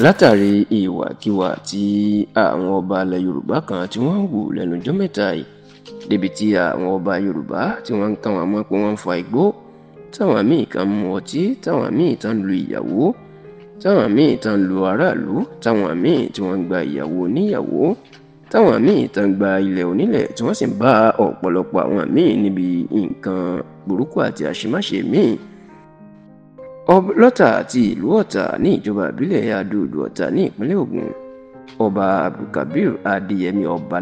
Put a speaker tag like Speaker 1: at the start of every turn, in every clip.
Speaker 1: Látàrí ìwàkiwà tí àwọn ọba ilẹ̀ Yorùbá kan tí wọ́n ń hù lẹ́nu ọjọ́ mẹ́ta yìí, débi tí àwọn ọba Yorùbá tí wọ́n ń ká wọn mọ́ pé wọ́n ń fa igbó, táwọn míì kan mu ọtí, táwọn míì tán lu ìyàwó, táwọn míì tán lu aráàlú, táwọn míì tí wọ́n ń gba ìyàwó oníyàwó, táwọn míì tán gba ilẹ̀ onílẹ̀, tí wọ́n sì ń bá ọ̀pọ̀lọpọ̀ àwọn míì níbi nǹkan burúkú àti àṣemáṣe míì. Ọlọ́tà àti ìlú Ọ̀tà ní ìjọba ìbílẹ̀ Adó-Odò Ọ̀tà ní ìpínlẹ̀ Ògùn, Ọba Abdulkabir Adéyẹmí Ọba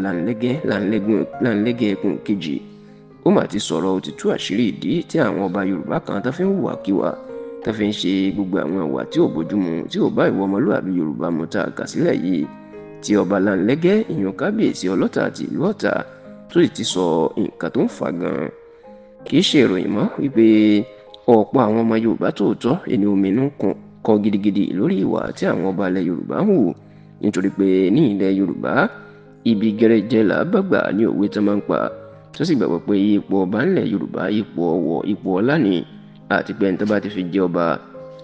Speaker 1: Lanlẹ́gẹ́ ẹkùn kejì, ó mà ti sọ̀rọ̀ ó ti tú àṣírí ìdí tí àwọn ọba Yorùbá kan tó fi ń hùwàkiwà, tó fi ń ṣe gbogbo àwọn ìwà tí ò bójúmu, tí ò bá ìwà ọmọlúàbí Yorùbá mu tá a kà sílẹ̀ yìí, tí Ọba Lanlẹ́gẹ́ ìyàn kábíyèsí Ọlọ́tà àti ìlú Ọ̀tà tó sì ti sọ nǹkan tó ń fà gan-an. Kì í ṣe ìròyìn mọ́ wípé ọ̀pọ̀ àwọn ọmọ Yorùbá tòótọ́ ẹni ominú kọ gidigidi lórí ìwà tí àwọn ọba ilẹ̀ Yorùbá ń hù, nítorí pé ní ilẹ̀ Yorùbá ibi gẹrẹjẹ là bàgbà ní òwe tó máa ń pa, tó sì gbàgbọ́ pé ipò ọba ńlẹ̀ Yorùbá ipò ọ̀wọ̀ ipò ọlá ni, àti pé ẹni tó bá ti fi jẹ ọba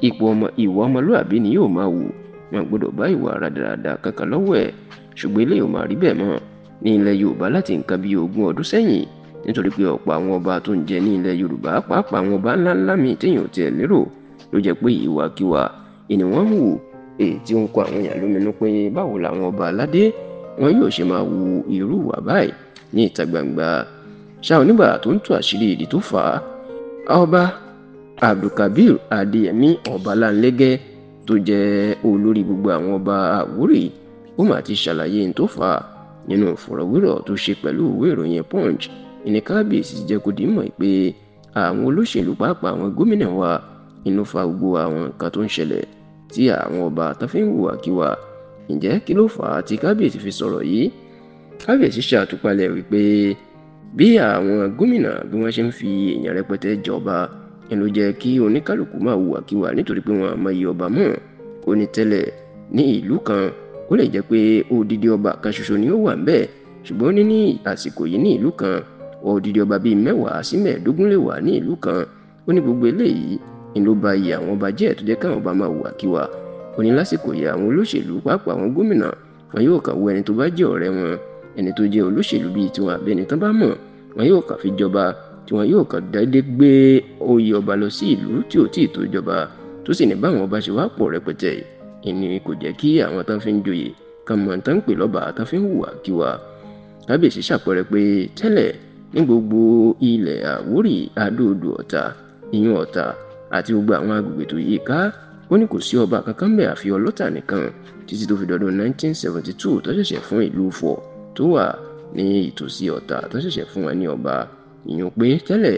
Speaker 1: ipò ọmọ ìwà ọmọlúàbí ni yóò máa wù, wọn gbọ́dọ̀ bá ìwà rádaràda kankan lọ́wọ́ ẹ̀. Ṣùgbọ́n eléyìí ò máa rí bẹ́ẹ̀ mọ́ ní ilẹ̀ Yorùbá láti nǹkan bíi 20 ọdún sẹ́yìn, nítorí pé ọ̀pọ̀ àwọn ọba tó ń jẹ ní ilẹ̀ Yorùbá, pàápàá àwọn ọba ńláńlá míì téèyàn ò tiẹ̀ lérò, ló jẹ́ pé ìwàkiwà ìní wọ́n ń hù, èyí tí ó ń kọ àwọn èèyàn lóminú pé báwo làwọn ọba aládé wọn yóò ṣe máa hu irú ìwà báyìí ní ìta gbangba. Ṣá onígbà tó ń tú àṣírí ìdí tó fà á, Ọba Abdulkabir Adéyẹmí Ọba Lanlẹ́gẹ́ tó jẹ́ olórí gbogbo àwọn ọba Àwórì, ó mà ti ṣàlàyé n tó fà á nínú ìfọ̀rọ̀wérọ̀ tó ṣe pẹ̀lú ìwé ìròyìn Punch. Ìní kábíyèsí jẹ́ kó di mọ̀ pé àwọn olóṣèlú pàápàá àwọn gómìnà wa inú fa gbogbo àwọn nǹkan tó ń ṣẹlẹ̀ tí àwọn ọba tó fi ń hùwàkiwà. Ǹjẹ́ kí ló fà á tí kábíyèsí fi sọ̀rọ̀ yìí? Kábíyèsí ṣàtúpalẹ̀ wípé bí àwọn gómìnà bí wọ́n ṣe ń fi èèyàn rẹpẹtẹ jọba ń ló jẹ́ kí oníkálukú máa hùwàkiwà, nítorí pé wọn àmọ́ iye ọba mọ̀. Ó ní tẹ́lẹ̀ ní ìlú kan ó lè jẹ́ pé odidi ọba kan ṣoṣo ni ó wà ńbẹ̀, ṣùgbọ́n ó ní ní àsìkò yìí ní ìlú kan odidi ọba bíi 10 sí 15 lè wà ní ìlú kan. Ó ní gbogbo eléyìí ń ló ba iye àwọn ọba jẹ́ tó jẹ́ káwọn ọba máa hùwàkiwà. Ó ní lásìkò yìí àwọn olóṣèlú pàápàá àwọn gómìnà wọn yóò kàn wo ẹni tó bá jẹ́ ọ̀rẹ́ wọn, ẹni tó jẹ́ olóṣèlú bíi tiwọn àbí ẹni tán bá mọ̀, wọn yóò kàn fi jọba, tí wọn yóò kàn déédé gbé oyè ọba lọ sí ìlú tí ò tíì tó jọba, tó sì ní báwọn ọba ṣe wá pọ̀ rẹpẹtẹ. Ìní kò jẹ́ kí àwọn tán fi ń joyè kan mọ̀ tán ń pè lọ́ba tán fi ń hùwàkiwà. Kábíyèsí ṣàpẹẹrẹ pé tẹ́lẹ̀ ní gbogbo ilẹ̀ Àwórì, Adó-Odò Ọ̀tà, Ìyún Ọ̀tà àti gbogbo àwọn agbègbè tó yí ká, ó ní kò sí ọba kankan bẹ́ẹ̀ àfi Ọlọ́tà nìkan, títí tó fi dọdún 1972 tó ṣẹ̀ṣẹ̀ fún ìlú Ifọ̀ tó wà ní ìtòsí Ọ̀tà tó ṣẹ̀ṣẹ̀ fún wọn ní ọba. Ìyún pé tẹ́lẹ̀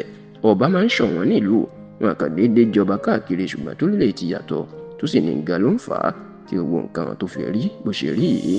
Speaker 1: ọba máa ń ṣọ̀wọ́n nílùú, wọn kàn déédéé jọba káàkiri, ṣùgbọ́n tó lè ti yàtọ̀ tó sì ní ga ló ń fà á tí gbogbo nǹkan tó fi rí bó ṣe rí yìí.